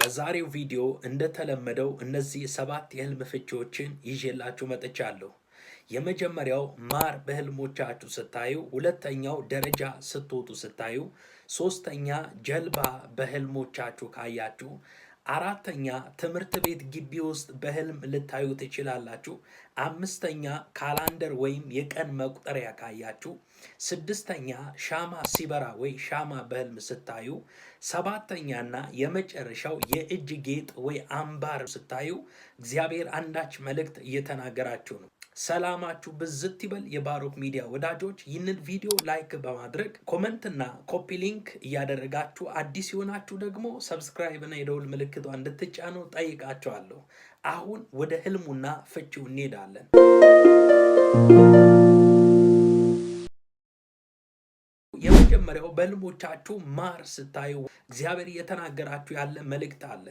በዛሬው ቪዲዮ እንደተለመደው እነዚህ 7 የህልም ፍቺዎችን ይዤላችሁ መጥቻለሁ። የመጀመሪያው ማር በህልሞቻችሁ ስታዩ፣ ሁለተኛው ደረጃ ስትወጡ ስታዩ፣ ሶስተኛ ጀልባ በህልሞቻችሁ ካያችሁ፣ አራተኛ ትምህርት ቤት ግቢ ውስጥ በህልም ልታዩ ትችላላችሁ። አምስተኛ calendar ወይም የቀን መቁጠሪያ ካያችሁ፣ ስድስተኛ ሻማ ሲበራ ወይ ሻማ በህልም ስታዩ፣ ሰባተኛና የመጨረሻው የእጅ ጌጥ ወይ አምባር ስታዩ እግዚአብሔር አንዳች መልእክት እየተናገራችሁ ነው። ሰላማችሁ ብዝት ይበል። የባሮክ ሚዲያ ወዳጆች ይህንን ቪዲዮ like በማድረግ comment ና copy link እያደረጋችሁ አዲስ የሆናችሁ ደግሞ subscribe እና የደውል ምልክቷ እንድትጫኑ ጠይቃችኋለሁ። አሁን ወደ ህልሙና ፍቺው እንሄዳለን። የመጀመሪያው በህልሞቻችሁ ማር ስታዩ እግዚአብሔር እየተናገራችሁ ያለ መልእክት አለ።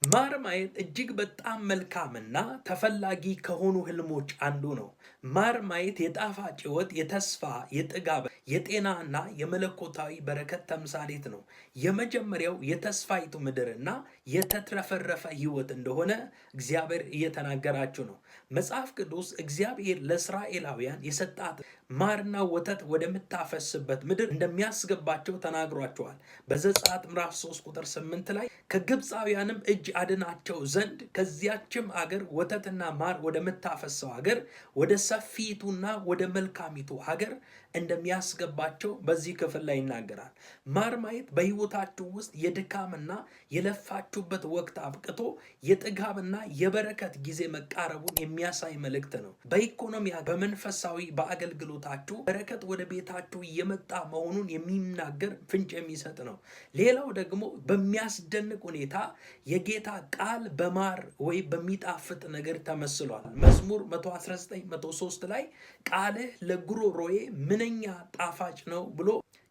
ማር ማየት እጅግ በጣም መልካምና ተፈላጊ ከሆኑ ህልሞች አንዱ ነው። ማር ማየት የጣፋጭ ሕይወት፣ የተስፋ፣ የጥጋብ፣ የጤናና የመለኮታዊ በረከት ተምሳሌት ነው። የመጀመሪያው የተስፋይቱ ምድርና የተትረፈረፈ ሕይወት እንደሆነ እግዚአብሔር እየተናገራችሁ ነው። መጽሐፍ ቅዱስ እግዚአብሔር ለእስራኤላውያን የሰጣት ማርና ወተት ወደምታፈስበት ምድር እንደሚያስገባቸው ተናግሯቸዋል። በዘጸአት ምዕራፍ 3 ቁጥር 8 ላይ ከግብፃውያንም እጅ አድናቸው ዘንድ ከዚያችም አገር ወተትና ማር ወደምታፈሰው አገር ወደ ሰፊቱና ወደ መልካሚቱ ሀገር እንደሚያስገባቸው በዚህ ክፍል ላይ ይናገራል። ማር ማየት በሕይወታችሁ ውስጥ የድካምና የለፋችሁበት ወቅት አብቅቶ የጥጋብና የበረከት ጊዜ መቃረቡን የሚያሳይ መልእክት ነው። በኢኮኖሚ፣ በመንፈሳዊ፣ በአገልግሎታችሁ በረከት ወደ ቤታችሁ እየመጣ መሆኑን የሚናገር ፍንጭ የሚሰጥ ነው። ሌላው ደግሞ በሚያስደንቅ ሁኔታ የጌታ ቃል በማር ወይ በሚጣፍጥ ነገር ተመስሏል። መዝሙር 119 103 ላይ ቃልህ ለጉሮሮዬ ምንኛ ጣፋጭ ነው ብሎ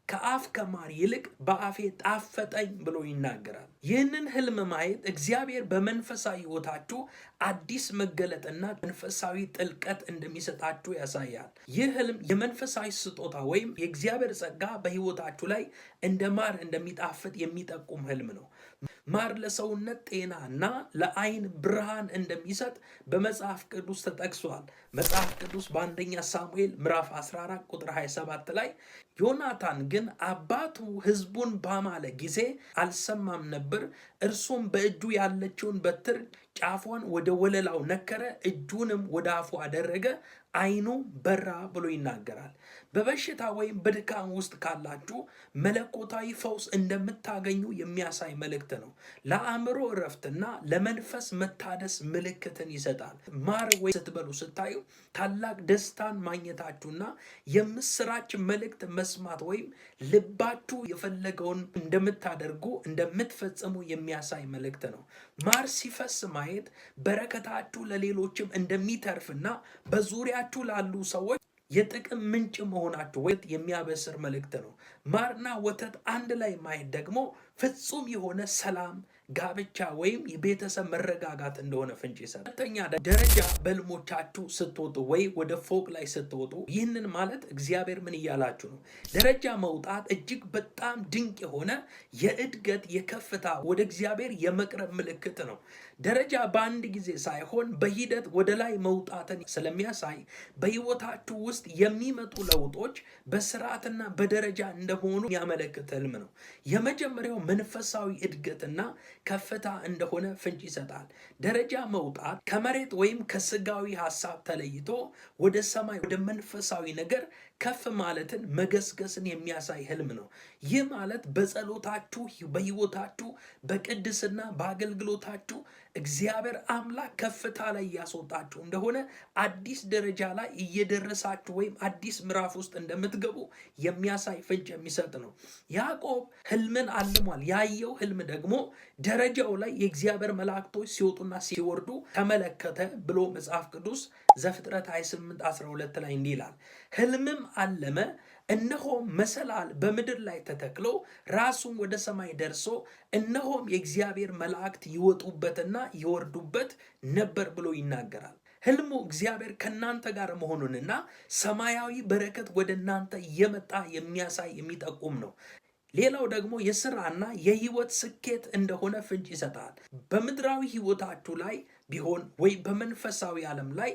ከአፍ ከማር ይልቅ በአፌ ጣፈጠኝ ብሎ ይናገራል። ይህንን ህልም ማየት እግዚአብሔር በመንፈሳዊ ሕይወታችሁ አዲስ መገለጥና መንፈሳዊ ጥልቀት እንደሚሰጣችሁ ያሳያል። ይህ ህልም የመንፈሳዊ ስጦታ ወይም የእግዚአብሔር ጸጋ በሕይወታችሁ ላይ እንደ ማር እንደሚጣፍጥ የሚጠቁም ህልም ነው። ማር ለሰውነት ጤና እና ለዓይን ብርሃን እንደሚሰጥ በመጽሐፍ ቅዱስ ተጠቅሷል። መጽሐፍ ቅዱስ በአንደኛ ሳሙኤል ምዕራፍ 14 ቁጥር 27 ላይ ዮናታን ግን አባቱ ሕዝቡን ባማለ ጊዜ አልሰማም ነበር፣ እርሱም በእጁ ያለችውን በትር ጫፏን ወደ ወለላው ነከረ፣ እጁንም ወደ አፉ አደረገ፣ ዓይኑ በራ ብሎ ይናገራል። በበሽታ ወይም በድካም ውስጥ ካላችሁ መለኮታዊ ፈውስ እንደምታገኙ የሚያሳይ መልእክት ነው። ለአእምሮ እረፍትና ለመንፈስ መታደስ ምልክትን ይሰጣል። ማር ወይ ስትበሉ ስታዩ ታላቅ ደስታን ማግኘታችሁና የምስራች መልእክት መስማት ወይም ልባችሁ የፈለገውን እንደምታደርጉ እንደምትፈጽሙ የሚያሳይ መልእክት ነው። ማር ሲፈስ ማየት በረከታችሁ ለሌሎችም እንደሚተርፍና በዙሪያችሁ ላሉ ሰዎች የጥቅም ምንጭ መሆናችሁ ወይ የሚያበስር መልእክት ነው። ማርና ወተት አንድ ላይ ማየት ደግሞ ፍጹም የሆነ ሰላም፣ ጋብቻ ወይም የቤተሰብ መረጋጋት እንደሆነ ፍንጭ ይሰጣል። ሁለተኛ ደረጃ በህልሞቻችሁ ስትወጡ ወይ ወደ ፎቅ ላይ ስትወጡ፣ ይህንን ማለት እግዚአብሔር ምን እያላችሁ ነው? ደረጃ መውጣት እጅግ በጣም ድንቅ የሆነ የእድገት የከፍታ ወደ እግዚአብሔር የመቅረብ ምልክት ነው። ደረጃ በአንድ ጊዜ ሳይሆን በሂደት ወደ ላይ መውጣትን ስለሚያሳይ በህይወታችሁ ውስጥ የሚመጡ ለውጦች በስርዓትና በደረጃ እንደሆኑ የሚያመለክት ህልም ነው። የመጀመሪያው መንፈሳዊ እድገትና ከፍታ እንደሆነ ፍንጭ ይሰጣል። ደረጃ መውጣት ከመሬት ወይም ከስጋዊ ሀሳብ ተለይቶ ወደ ሰማይ ወደ መንፈሳዊ ነገር ከፍ ማለትን መገስገስን የሚያሳይ ህልም ነው። ይህ ማለት በጸሎታችሁ፣ በህይወታችሁ፣ በቅድስና በአገልግሎታችሁ እግዚአብሔር አምላክ ከፍታ ላይ እያስወጣችሁ እንደሆነ አዲስ ደረጃ ላይ እየደረሳችሁ ወይም አዲስ ምዕራፍ ውስጥ እንደምትገቡ የሚያሳይ ፍንጭ የሚሰጥ ነው። ያዕቆብ ህልምን አልሟል። ያየው ህልም ደግሞ ደረጃው ላይ የእግዚአብሔር መላእክቶች ሲወጡና ሲወርዱ ተመለከተ ብሎ መጽሐፍ ቅዱስ ዘፍጥረት 28 12 ላይ እንዲህ ይላል፣ ህልምም አለመ፣ እነሆም መሰላል በምድር ላይ ተተክሎ ራሱም ወደ ሰማይ ደርሶ እነሆም የእግዚአብሔር መላእክት ይወጡበትና ይወርዱበት ነበር ብሎ ይናገራል። ህልሙ እግዚአብሔር ከእናንተ ጋር መሆኑንና ሰማያዊ በረከት ወደ እናንተ እየመጣ የሚያሳይ የሚጠቁም ነው። ሌላው ደግሞ የስራና የህይወት ስኬት እንደሆነ ፍንጭ ይሰጣል። በምድራዊ ህይወታችሁ ላይ ቢሆን ወይ በመንፈሳዊ ዓለም ላይ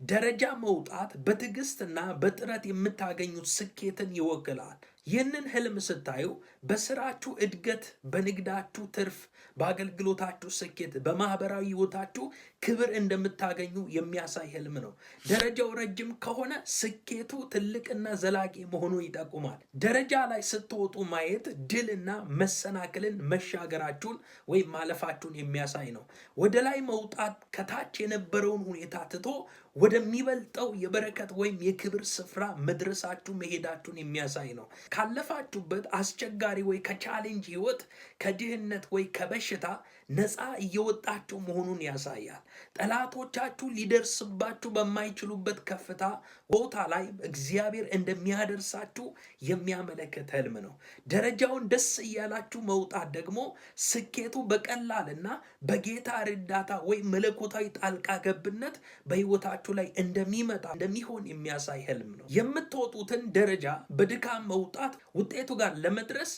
ደረጃ መውጣት በትዕግስትና በጥረት የምታገኙት ስኬትን ይወክላል። ይህንን ህልም ስታዩ በስራችሁ እድገት፣ በንግዳችሁ ትርፍ፣ በአገልግሎታችሁ ስኬት፣ በማህበራዊ ህይወታችሁ ክብር እንደምታገኙ የሚያሳይ ህልም ነው። ደረጃው ረጅም ከሆነ ስኬቱ ትልቅና ዘላቂ መሆኑን ይጠቁማል። ደረጃ ላይ ስትወጡ ማየት ድልና መሰናክልን መሻገራችሁን ወይም ማለፋችሁን የሚያሳይ ነው። ወደ ላይ መውጣት ከታች የነበረውን ሁኔታ ትቶ ወደሚበልጠው የበረከት ወይም የክብር ስፍራ መድረሳችሁ መሄዳችሁን የሚያሳይ ነው። ካለፋችሁበት አስቸጋሪ ወይ ከ challenge ህይወት፣ ከድህነት ወይ ከበሽታ ነፃ እየወጣችሁ መሆኑን ያሳያል። ጠላቶቻችሁ ሊደርስባችሁ በማይችሉበት ከፍታ ቦታ ላይ እግዚአብሔር እንደሚያደርሳችሁ የሚያመለክት ህልም ነው። ደረጃውን ደስ እያላችሁ መውጣት ደግሞ ስኬቱ በቀላልና በጌታ እርዳታ ወይም መለኮታዊ ጣልቃ ገብነት በህይወታችሁ ላይ እንደሚመጣ እንደሚሆን የሚያሳይ ህልም ነው። የምትወጡትን ደረጃ በድካም መውጣት ውጤቱ ጋር ለመድረስ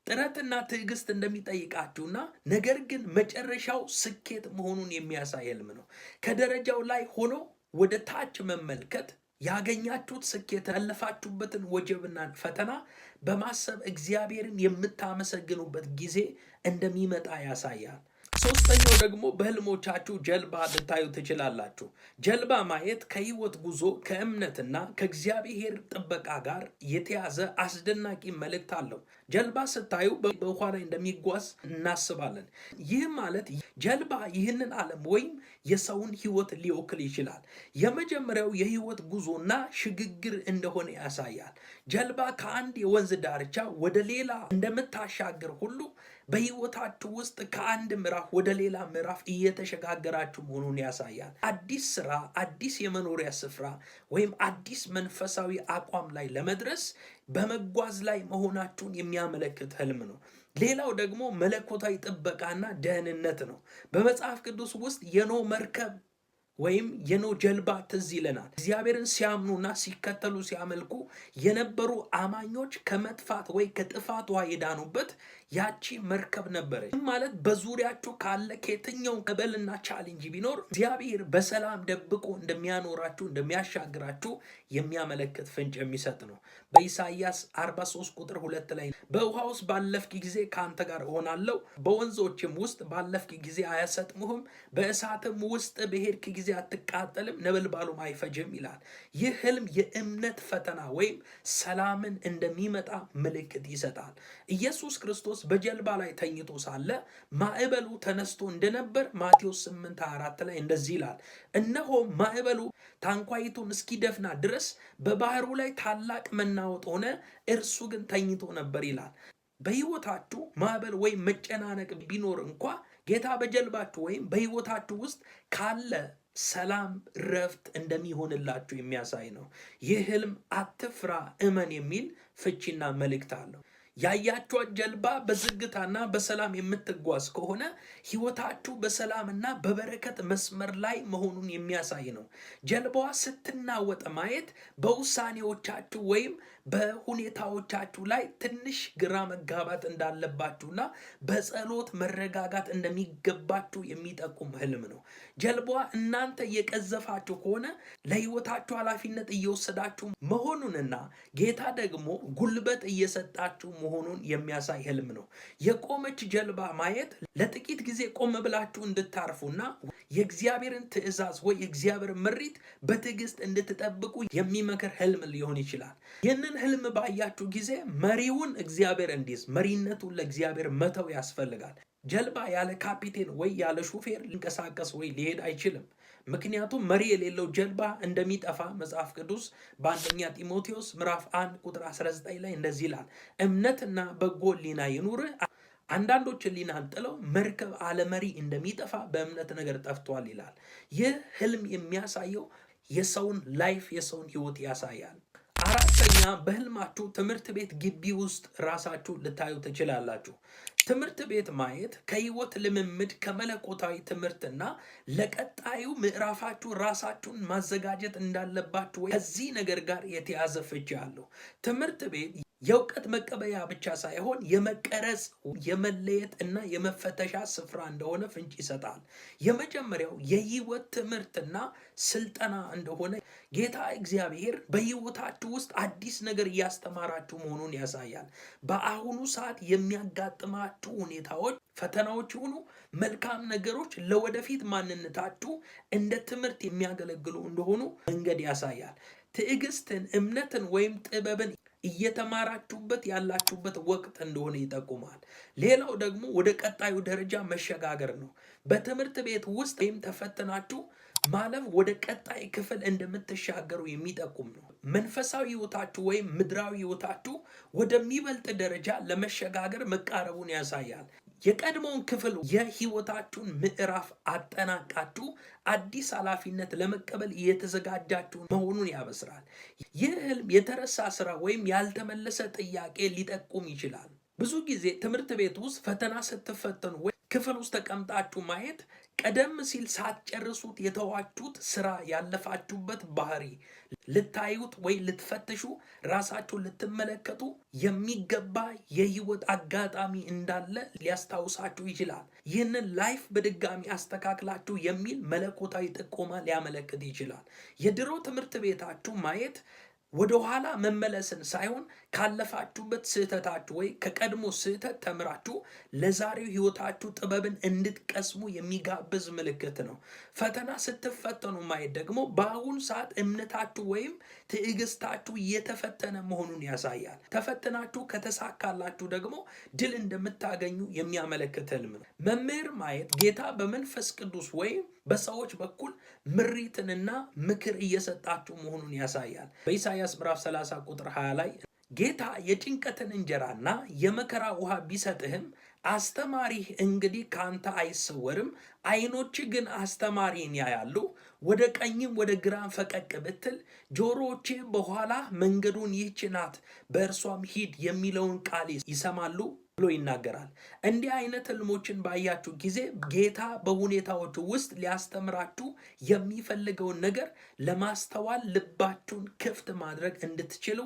ጥረትና ትዕግስት እንደሚጠይቃችሁና ነገር ግን መጨረሻው ስኬት መሆኑን የሚያሳይ ህልም ነው። ከደረጃው ላይ ሆኖ ወደ ታች መመልከት ያገኛችሁት ስኬት ያለፋችሁበትን ወጀብና ፈተና በማሰብ እግዚአብሔርን የምታመሰግኑበት ጊዜ እንደሚመጣ ያሳያል። ሶስተኛው ደግሞ በህልሞቻችሁ ጀልባ ልታዩ ትችላላችሁ። ጀልባ ማየት ከህይወት ጉዞ ከእምነትና ከእግዚአብሔር ጥበቃ ጋር የተያዘ አስደናቂ መልእክት አለው። ጀልባ ስታዩ በውኃ ላይ እንደሚጓዝ እናስባለን። ይህ ማለት ጀልባ ይህንን ዓለም ወይም የሰውን ህይወት ሊወክል ይችላል። የመጀመሪያው የህይወት ጉዞና ሽግግር እንደሆነ ያሳያል። ጀልባ ከአንድ የወንዝ ዳርቻ ወደ ሌላ እንደምታሻግር ሁሉ በህይወታችሁ ውስጥ ከአንድ ምዕራፍ ወደ ሌላ ምዕራፍ እየተሸጋገራችሁ መሆኑን ያሳያል። አዲስ ስራ፣ አዲስ የመኖሪያ ስፍራ ወይም አዲስ መንፈሳዊ አቋም ላይ ለመድረስ በመጓዝ ላይ መሆናችሁን የሚያመለክት ህልም ነው። ሌላው ደግሞ መለኮታዊ ጥበቃና ደህንነት ነው። በመጽሐፍ ቅዱስ ውስጥ የኖህ መርከብ ወይም የኖህ ጀልባ ትዝ ይለናል። እግዚአብሔርን ሲያምኑና ሲከተሉ ሲያመልኩ የነበሩ አማኞች ከመጥፋት ወይ ከጥፋት ውሃ የዳኑበት ያቺ መርከብ ነበረች። ይህ ማለት በዙሪያችሁ ካለ ከየትኛው ማዕበልና challenge ቢኖር እግዚአብሔር በሰላም ደብቆ እንደሚያኖራችሁ እንደሚያሻግራችሁ የሚያመለክት ፍንጭ የሚሰጥ ነው። በኢሳይያስ 43 ቁጥር 2 ላይ በውሃ ውስጥ ባለፍክ ጊዜ ከአንተ ጋር እሆናለሁ፣ በወንዞችም ውስጥ ባለፍክ ጊዜ አያሰጥሙህም፣ በእሳትም ውስጥ በሄድክ ጊዜ አትቃጠልም፣ ነበልባሉም አይፈጅም ይላል። ይህ ህልም የእምነት ፈተና ወይም ሰላምን እንደሚመጣ ምልክት ይሰጣል። ኢየሱስ ክርስቶስ በጀልባ ላይ ተኝቶ ሳለ ማዕበሉ ተነስቶ እንደነበር ማቴዎስ 8:24 ላይ እንደዚህ ይላል፣ እነሆ ማዕበሉ ታንኳይቱን እስኪደፍና ድረስ በባህሩ ላይ ታላቅ መናወጥ ሆነ፣ እርሱ ግን ተኝቶ ነበር ይላል። በሕይወታችሁ ማዕበል ወይም መጨናነቅ ቢኖር እንኳ ጌታ በጀልባችሁ ወይም በሕይወታችሁ ውስጥ ካለ ሰላም፣ ረፍት እንደሚሆንላችሁ የሚያሳይ ነው። ይህ ህልም አትፍራ፣ እመን የሚል ፍቺና መልእክት አለው። ያያችኋት ጀልባ በዝግታና በሰላም የምትጓዝ ከሆነ ሕይወታችሁ በሰላምና በበረከት መስመር ላይ መሆኑን የሚያሳይ ነው። ጀልባዋ ስትናወጥ ማየት በውሳኔዎቻችሁ ወይም በሁኔታዎቻችሁ ላይ ትንሽ ግራ መጋባት እንዳለባችሁና በጸሎት መረጋጋት እንደሚገባችሁ የሚጠቁም ህልም ነው። ጀልባዋ እናንተ እየቀዘፋችሁ ከሆነ ለሕይወታችሁ ኃላፊነት እየወሰዳችሁ መሆኑንና ጌታ ደግሞ ጉልበት እየሰጣችሁ መሆኑን የሚያሳይ ህልም ነው። የቆመች ጀልባ ማየት ለጥቂት ጊዜ ቆም ብላችሁ እንድታርፉና የእግዚአብሔርን ትእዛዝ ወይ የእግዚአብሔር ምሪት በትዕግስት እንድትጠብቁ የሚመክር ህልም ሊሆን ይችላል። ይህንን ህልም ባያችሁ ጊዜ መሪውን እግዚአብሔር እንዲይዝ መሪነቱን ለእግዚአብሔር መተው ያስፈልጋል። ጀልባ ያለ ካፒቴን ወይ ያለ ሹፌር ሊንቀሳቀስ ወይ ሊሄድ አይችልም። ምክንያቱም መሪ የሌለው ጀልባ እንደሚጠፋ መጽሐፍ ቅዱስ በአንደኛ ጢሞቴዎስ ምዕራፍ 1 ቁጥር 19 ላይ እንደዚህ ይላል፣ እምነትና በጎ ሕሊና ይኑርህ። አንዳንዶች ሕሊናን ጥለው መርከብ አለመሪ እንደሚጠፋ በእምነት ነገር ጠፍቷል ይላል። ይህ ህልም የሚያሳየው የሰውን life የሰውን ህይወት ያሳያል። አራተኛ በህልማችሁ ትምህርት ቤት ግቢ ውስጥ ራሳችሁ ልታዩ ትችላላችሁ። ትምህርት ቤት ማየት ከህይወት ልምምድ ከመለኮታዊ ትምህርትና ለቀጣዩ ምዕራፋችሁ ራሳችሁን ማዘጋጀት እንዳለባችሁ ወይ ከዚህ ነገር ጋር የተያዘ ፍቺ አለው። ትምህርት ቤት የእውቀት መቀበያ ብቻ ሳይሆን የመቀረጽ፣ የመለየት እና የመፈተሻ ስፍራ እንደሆነ ፍንጭ ይሰጣል። የመጀመሪያው የህይወት ትምህርትና ስልጠና እንደሆነ ጌታ እግዚአብሔር በህይወታችሁ ውስጥ አዲስ ነገር እያስተማራችሁ መሆኑን ያሳያል። በአሁኑ ሰዓት የሚያጋጥማችሁ ሁኔታዎች፣ ፈተናዎች ይሁኑ መልካም ነገሮች ለወደፊት ማንነታችሁ እንደ ትምህርት የሚያገለግሉ እንደሆኑ መንገድ ያሳያል። ትዕግስትን፣ እምነትን ወይም ጥበብን እየተማራችሁበት ያላችሁበት ወቅት እንደሆነ ይጠቁማል። ሌላው ደግሞ ወደ ቀጣዩ ደረጃ መሸጋገር ነው። በትምህርት ቤት ውስጥ ወይም ተፈትናችሁ ማለፍ ወደ ቀጣይ ክፍል እንደምትሻገሩ የሚጠቁም ነው። መንፈሳዊ ሕይወታችሁ ወይም ምድራዊ ሕይወታችሁ ወደሚበልጥ ደረጃ ለመሸጋገር መቃረቡን ያሳያል። የቀድሞውን ክፍል የህይወታችሁን ምዕራፍ አጠናቃችሁ አዲስ ኃላፊነት ለመቀበል እየተዘጋጃችሁ መሆኑን ያበስራል። ይህ ህልም የተረሳ ስራ ወይም ያልተመለሰ ጥያቄ ሊጠቁም ይችላል። ብዙ ጊዜ ትምህርት ቤት ውስጥ ፈተና ስትፈተኑ ወይ ክፍል ውስጥ ተቀምጣችሁ ማየት ቀደም ሲል ሳትጨርሱት የተዋችሁት ስራ፣ ያለፋችሁበት ባህሪ ልታዩት ወይ ልትፈትሹ ራሳችሁን ልትመለከቱ የሚገባ የህይወት አጋጣሚ እንዳለ ሊያስታውሳችሁ ይችላል። ይህንን life በድጋሚ አስተካክላችሁ የሚል መለኮታዊ ጥቆማ ሊያመለክት ይችላል። የድሮ ትምህርት ቤታችሁ ማየት ወደኋላ መመለስን ሳይሆን ካለፋችሁበት ስህተታችሁ ወይ ከቀድሞ ስህተት ተምራችሁ ለዛሬው ህይወታችሁ ጥበብን እንድትቀስሙ የሚጋብዝ ምልክት ነው። ፈተና ስትፈተኑ ማየት ደግሞ በአሁኑ ሰዓት እምነታችሁ ወይም ትዕግስታችሁ እየተፈተነ መሆኑን ያሳያል። ተፈትናችሁ ከተሳካላችሁ ደግሞ ድል እንደምታገኙ የሚያመለክት ህልም ነው። መምህር ማየት ጌታ በመንፈስ ቅዱስ ወይም በሰዎች በኩል ምሪትንና ምክር እየሰጣችሁ መሆኑን ያሳያል። በኢሳይያስ ምዕራፍ 30 ቁጥር 20 ላይ ጌታ የጭንቀትን እንጀራና የመከራ ውሃ ቢሰጥህም አስተማሪህ እንግዲህ ከአንተ አይሰወርም፣ ዓይኖች ግን አስተማሪን ያያሉ። ወደ ቀኝም ወደ ግራም ፈቀቅ ብትል ጆሮዎቼ በኋላ መንገዱን ይህች ናት በእርሷም ሂድ የሚለውን ቃል ይሰማሉ ብሎ ይናገራል። እንዲህ አይነት ህልሞችን ባያችሁ ጊዜ ጌታ በሁኔታዎቹ ውስጥ ሊያስተምራችሁ የሚፈልገውን ነገር ለማስተዋል ልባችሁን ክፍት ማድረግ እንድትችሉ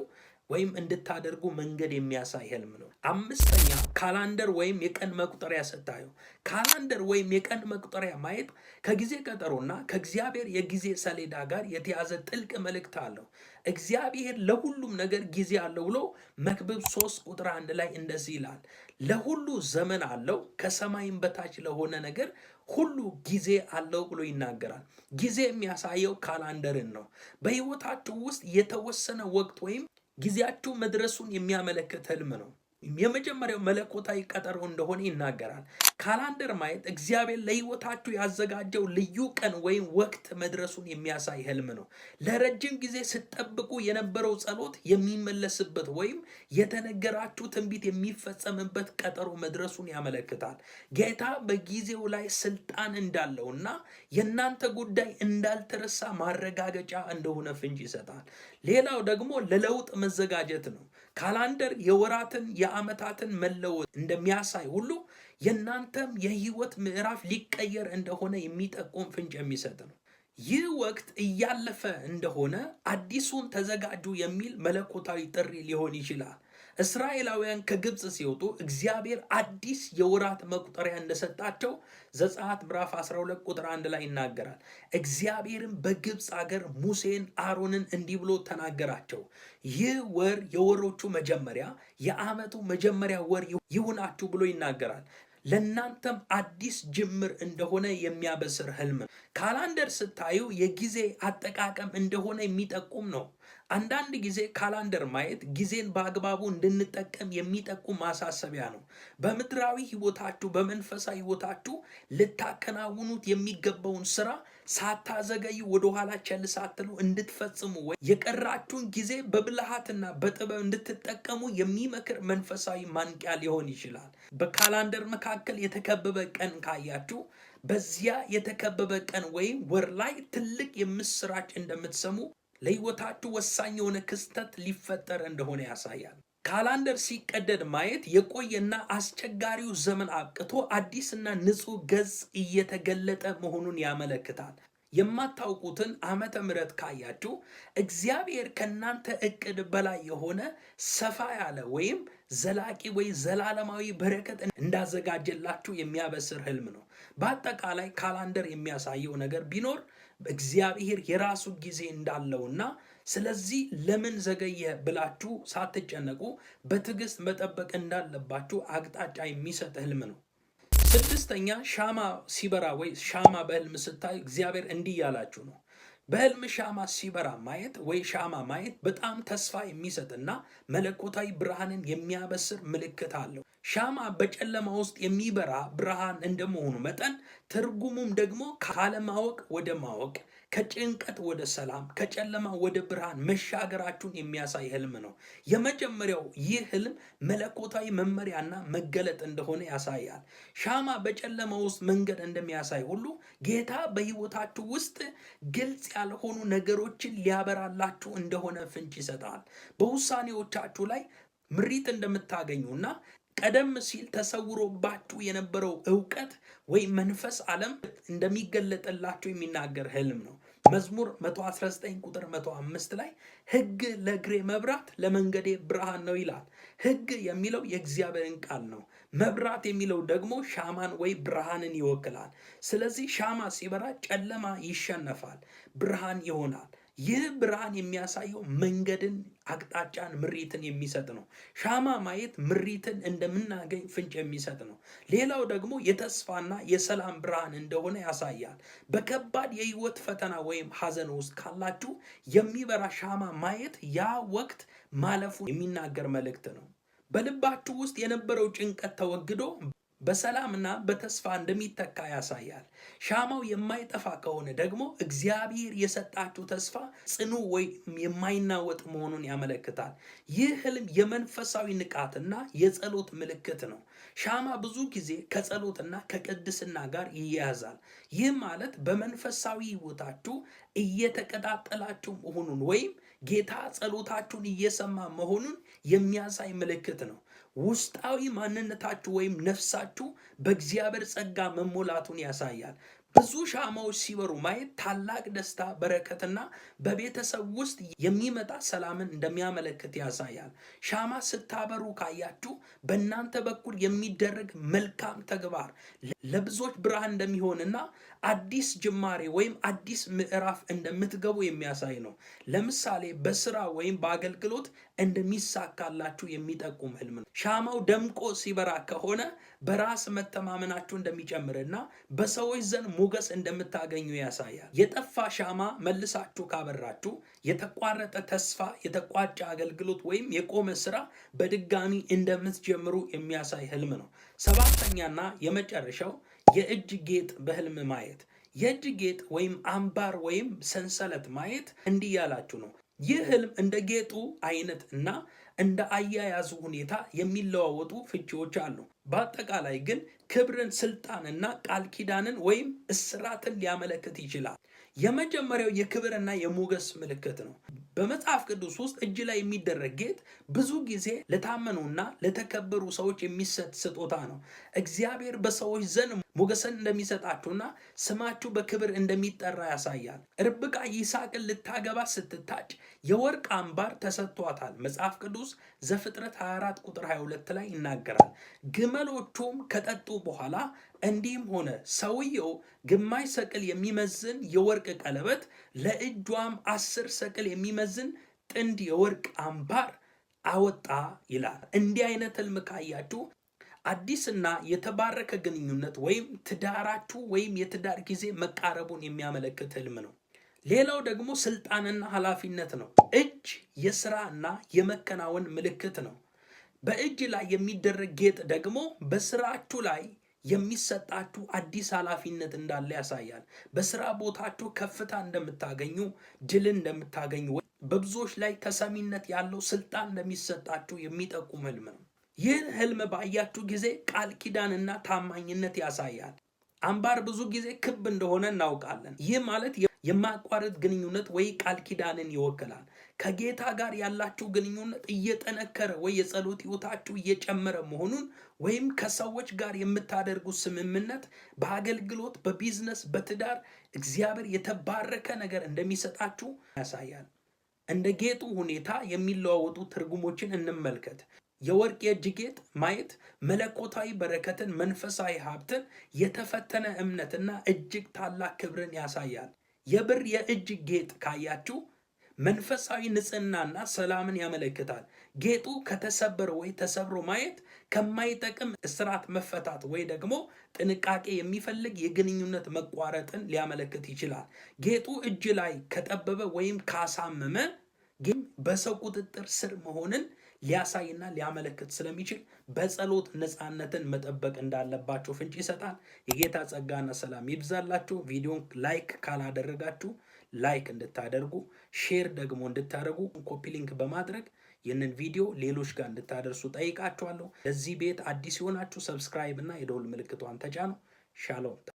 ወይም እንድታደርጉ መንገድ የሚያሳይ ህልም ነው። አምስተኛ calendar ወይም የቀን መቁጠሪያ ስታዩ፣ calendar ወይም የቀን መቁጠሪያ ማየት ከጊዜ ቀጠሮና ከእግዚአብሔር የጊዜ ሰሌዳ ጋር የተያዘ ጥልቅ መልእክት አለው። እግዚአብሔር ለሁሉም ነገር ጊዜ አለው ብሎ መክብብ 3 ቁጥር 1 ላይ እንደዚህ ይላል፣ ለሁሉ ዘመን አለው ከሰማይም በታች ለሆነ ነገር ሁሉ ጊዜ አለው ብሎ ይናገራል። ጊዜ የሚያሳየው calendar ን ነው። በህይወታችሁ ውስጥ የተወሰነ ወቅት ወይም ጊዜያችሁ መድረሱን የሚያመለክት ህልም ነው። የመጀመሪያው መለኮታዊ ቀጠሮ እንደሆነ ይናገራል። calendar ማየት እግዚአብሔር ለሕይወታችሁ ያዘጋጀው ልዩ ቀን ወይም ወቅት መድረሱን የሚያሳይ ህልም ነው። ለረጅም ጊዜ ስትጠብቁ የነበረው ጸሎት የሚመለስበት ወይም የተነገራችሁ ትንቢት የሚፈጸምበት ቀጠሮ መድረሱን ያመለክታል። ጌታ በጊዜው ላይ ስልጣን እንዳለውና የእናንተ ጉዳይ እንዳልተረሳ ማረጋገጫ እንደሆነ ፍንጭ ይሰጣል። ሌላው ደግሞ ለለውጥ መዘጋጀት ነው። calendar የወራትን የዓመታትን መለወጥ እንደሚያሳይ ሁሉ የእናንተም የህይወት ምዕራፍ ሊቀየር እንደሆነ የሚጠቁም ፍንጭ የሚሰጥ ነው። ይህ ወቅት እያለፈ እንደሆነ አዲሱን ተዘጋጁ የሚል መለኮታዊ ጥሪ ሊሆን ይችላል። እስራኤላውያን ከግብፅ ሲወጡ እግዚአብሔር አዲስ የወራት መቁጠሪያ እንደሰጣቸው ዘጸአት ምዕራፍ 12 ቁጥር 1 ላይ ይናገራል። እግዚአብሔርም በግብፅ አገር ሙሴን አሮንን እንዲህ ብሎ ተናገራቸው፣ ይህ ወር የወሮቹ መጀመሪያ የዓመቱ መጀመሪያ ወር ይሁናችሁ ብሎ ይናገራል። ለእናንተም አዲስ ጅምር እንደሆነ የሚያበስር ህልም ነው። calendar ስታዩ የጊዜ አጠቃቀም እንደሆነ የሚጠቁም ነው። አንዳንድ ጊዜ calendar ማየት ጊዜን በአግባቡ እንድንጠቀም የሚጠቁም ማሳሰቢያ ነው። በምድራዊ ህይወታችሁ፣ በመንፈሳዊ ህይወታችሁ ልታከናውኑት የሚገባውን ስራ ሳታዘገዩ ወደኋላ ቸል ሳትሉ እንድትፈጽሙ ወይ የቀራችሁን ጊዜ በብልሃትና በጥበብ እንድትጠቀሙ የሚመክር መንፈሳዊ ማንቂያ ሊሆን ይችላል። በ calendar መካከል የተከበበ ቀን ካያችሁ በዚያ የተከበበ ቀን ወይም ወር ላይ ትልቅ የምስራች እንደምትሰሙ፣ ለህይወታችሁ ወሳኝ የሆነ ክስተት ሊፈጠር እንደሆነ ያሳያል። calendar ሲቀደድ ማየት የቆየና አስቸጋሪው ዘመን አብቅቶ አዲስና ንጹህ ገጽ እየተገለጠ መሆኑን ያመለክታል። የማታውቁትን ዓመተ ምሕረት ካያችሁ እግዚአብሔር ከእናንተ እቅድ በላይ የሆነ ሰፋ ያለ ወይም ዘላቂ ወይ ዘላለማዊ በረከት እንዳዘጋጀላችሁ የሚያበስር ህልም ነው። በአጠቃላይ calendar የሚያሳየው ነገር ቢኖር እግዚአብሔር የራሱ ጊዜ እንዳለውና ስለዚህ ለምን ዘገየ ብላችሁ ሳትጨነቁ በትዕግስት መጠበቅ እንዳለባችሁ አቅጣጫ የሚሰጥ ህልም ነው። ስድስተኛ፣ ሻማ ሲበራ ወይ ሻማ በህልም ስታይ እግዚአብሔር እንዲህ ያላችሁ ነው። በህልም ሻማ ሲበራ ማየት ወይ ሻማ ማየት በጣም ተስፋ የሚሰጥና መለኮታዊ ብርሃንን የሚያበስር ምልክት አለው። ሻማ በጨለማ ውስጥ የሚበራ ብርሃን እንደመሆኑ መጠን ትርጉሙም ደግሞ ካለማወቅ ወደ ማወቅ፣ ከጭንቀት ወደ ሰላም፣ ከጨለማ ወደ ብርሃን መሻገራችሁን የሚያሳይ ህልም ነው። የመጀመሪያው ይህ ህልም መለኮታዊ መመሪያና መገለጥ እንደሆነ ያሳያል። ሻማ በጨለማ ውስጥ መንገድ እንደሚያሳይ ሁሉ ጌታ በህይወታችሁ ውስጥ ግልጽ ያልሆኑ ነገሮችን ሊያበራላችሁ እንደሆነ ፍንጭ ይሰጣል። በውሳኔዎቻችሁ ላይ ምሪት እንደምታገኙና ቀደም ሲል ተሰውሮባችሁ የነበረው እውቀት ወይም መንፈስ ዓለም እንደሚገለጥላችሁ የሚናገር ህልም ነው። መዝሙር 119 ቁጥር 105 ላይ ሕግ ለእግሬ መብራት ለመንገዴ ብርሃን ነው ይላል። ሕግ የሚለው የእግዚአብሔርን ቃል ነው። መብራት የሚለው ደግሞ ሻማን ወይ ብርሃንን ይወክላል። ስለዚህ ሻማ ሲበራ ጨለማ ይሸነፋል፣ ብርሃን ይሆናል። ይህ ብርሃን የሚያሳየው መንገድን፣ አቅጣጫን፣ ምሪትን የሚሰጥ ነው። ሻማ ማየት ምሪትን እንደምናገኝ ፍንጭ የሚሰጥ ነው። ሌላው ደግሞ የተስፋና የሰላም ብርሃን እንደሆነ ያሳያል። በከባድ የህይወት ፈተና ወይም ሐዘን ውስጥ ካላችሁ የሚበራ ሻማ ማየት ያ ወቅት ማለፉ የሚናገር መልእክት ነው። በልባችሁ ውስጥ የነበረው ጭንቀት ተወግዶ በሰላምና በተስፋ እንደሚተካ ያሳያል። ሻማው የማይጠፋ ከሆነ ደግሞ እግዚአብሔር የሰጣችሁ ተስፋ ጽኑ ወይም የማይናወጥ መሆኑን ያመለክታል። ይህ ህልም የመንፈሳዊ ንቃትና የጸሎት ምልክት ነው። ሻማ ብዙ ጊዜ ከጸሎትና ከቅድስና ጋር ይያያዛል። ይህ ማለት በመንፈሳዊ ሕይወታችሁ እየተቀጣጠላችሁ መሆኑን ወይም ጌታ ጸሎታችሁን እየሰማ መሆኑን የሚያሳይ ምልክት ነው። ውስጣዊ ማንነታችሁ ወይም ነፍሳችሁ በእግዚአብሔር ጸጋ መሞላቱን ያሳያል። ብዙ ሻማዎች ሲበሩ ማየት ታላቅ ደስታ፣ በረከትና በቤተሰብ ውስጥ የሚመጣ ሰላምን እንደሚያመለክት ያሳያል። ሻማ ስታበሩ ካያችሁ በእናንተ በኩል የሚደረግ መልካም ተግባር ለብዙዎች ብርሃን እንደሚሆንና አዲስ ጅማሬ ወይም አዲስ ምዕራፍ እንደምትገቡ የሚያሳይ ነው። ለምሳሌ በስራ ወይም በአገልግሎት እንደሚሳካላችሁ የሚጠቁም ህልም ነው። ሻማው ደምቆ ሲበራ ከሆነ በራስ መተማመናችሁ እንደሚጨምርና በሰዎች ዘንድ ሞገስ እንደምታገኙ ያሳያል። የጠፋ ሻማ መልሳችሁ ካበራችሁ የተቋረጠ ተስፋ፣ የተቋጨ አገልግሎት ወይም የቆመ ስራ በድጋሚ እንደምትጀምሩ የሚያሳይ ህልም ነው። ሰባተኛና የመጨረሻው የእጅ ጌጥ በህልም ማየት። የእጅ ጌጥ ወይም አምባር ወይም ሰንሰለት ማየት እንዲህ ያላችሁ ነው። ይህ ህልም እንደ ጌጡ አይነት እና እንደ አያያዙ ሁኔታ የሚለዋወጡ ፍቺዎች አሉ። በአጠቃላይ ግን ክብርን፣ ስልጣንና ቃል ኪዳንን ወይም እስራትን ሊያመለክት ይችላል። የመጀመሪያው የክብርና የሞገስ ምልክት ነው። በመጽሐፍ ቅዱስ ውስጥ እጅ ላይ የሚደረግ ጌጥ ብዙ ጊዜ ለታመኑና ለተከበሩ ሰዎች የሚሰጥ ስጦታ ነው። እግዚአብሔር በሰዎች ዘንድ ሞገስን እንደሚሰጣችሁና ስማችሁ በክብር እንደሚጠራ ያሳያል። ርብቃ ይስሐቅን ልታገባ ስትታጭ የወርቅ አምባር ተሰጥቷታል። መጽሐፍ ቅዱስ ዘፍጥረት 24 ቁጥር 22 ላይ ይናገራል። ግመሎቹም ከጠጡ በኋላ እንዲህም ሆነ፣ ሰውየው ግማሽ ሰቅል የሚመዝን የወርቅ ቀለበት ለእጇም 10 ሰቅል የሚመዝን ጥንድ የወርቅ አምባር አወጣ ይላል። እንዲህ አይነት ህልም ካያችሁ አዲስና የተባረከ ግንኙነት ወይም ትዳራችሁ ወይም የትዳር ጊዜ መቃረቡን የሚያመለክት ህልም ነው። ሌላው ደግሞ ስልጣንና ኃላፊነት ነው። እጅ የስራና የመከናወን ምልክት ነው። በእጅ ላይ የሚደረግ ጌጥ ደግሞ በስራችሁ ላይ የሚሰጣችሁ አዲስ ኃላፊነት እንዳለ ያሳያል። በስራ ቦታችሁ ከፍታ እንደምታገኙ፣ ድልን እንደምታገኙ፣ በብዙዎች ላይ ተሰሚነት ያለው ስልጣን እንደሚሰጣችሁ የሚጠቁም ህልም ነው። ይህን ህልም ባያችሁ ጊዜ ቃል ኪዳንና ታማኝነት ያሳያል። አምባር ብዙ ጊዜ ክብ እንደሆነ እናውቃለን። ይህ ማለት የማያቋርጥ ግንኙነት ወይ ቃል ኪዳንን ይወክላል። ከጌታ ጋር ያላችሁ ግንኙነት እየጠነከረ ወይ የጸሎት ሕይወታችሁ እየጨመረ መሆኑን ወይም ከሰዎች ጋር የምታደርጉት ስምምነት በአገልግሎት፣ በቢዝነስ፣ በትዳር እግዚአብሔር የተባረከ ነገር እንደሚሰጣችሁ ያሳያል። እንደ ጌጡ ሁኔታ የሚለዋወጡ ትርጉሞችን እንመልከት። የወርቅ የእጅ ጌጥ ማየት መለኮታዊ በረከትን፣ መንፈሳዊ ሀብትን፣ የተፈተነ እምነትና እጅግ ታላቅ ክብርን ያሳያል። የብር የእጅ ጌጥ ካያችሁ መንፈሳዊ ንጽህናና ሰላምን ያመለክታል። ጌጡ ከተሰበረ ወይ ተሰብሮ ማየት ከማይጠቅም እስራት መፈታት ወይ ደግሞ ጥንቃቄ የሚፈልግ የግንኙነት መቋረጥን ሊያመለክት ይችላል። ጌጡ እጅ ላይ ከጠበበ ወይም ካሳመመ ግን በሰው ቁጥጥር ስር መሆንን ሊያሳይና ሊያመለክት ስለሚችል በጸሎት ነፃነትን መጠበቅ እንዳለባቸው ፍንጭ ይሰጣል። የጌታ ጸጋና ሰላም ይብዛላችሁ። ቪዲዮን like ካላደረጋችሁ like እንድታደርጉ፣ share ደግሞ እንድታደርጉ፣ copy link በማድረግ ይህንን ቪዲዮ ሌሎች ጋር እንድታደርሱ ጠይቃችኋለሁ። ለዚህ ቤት አዲስ የሆናችሁ subscribe እና የደውል ምልክቷን ተጫኑ። ሻሎም።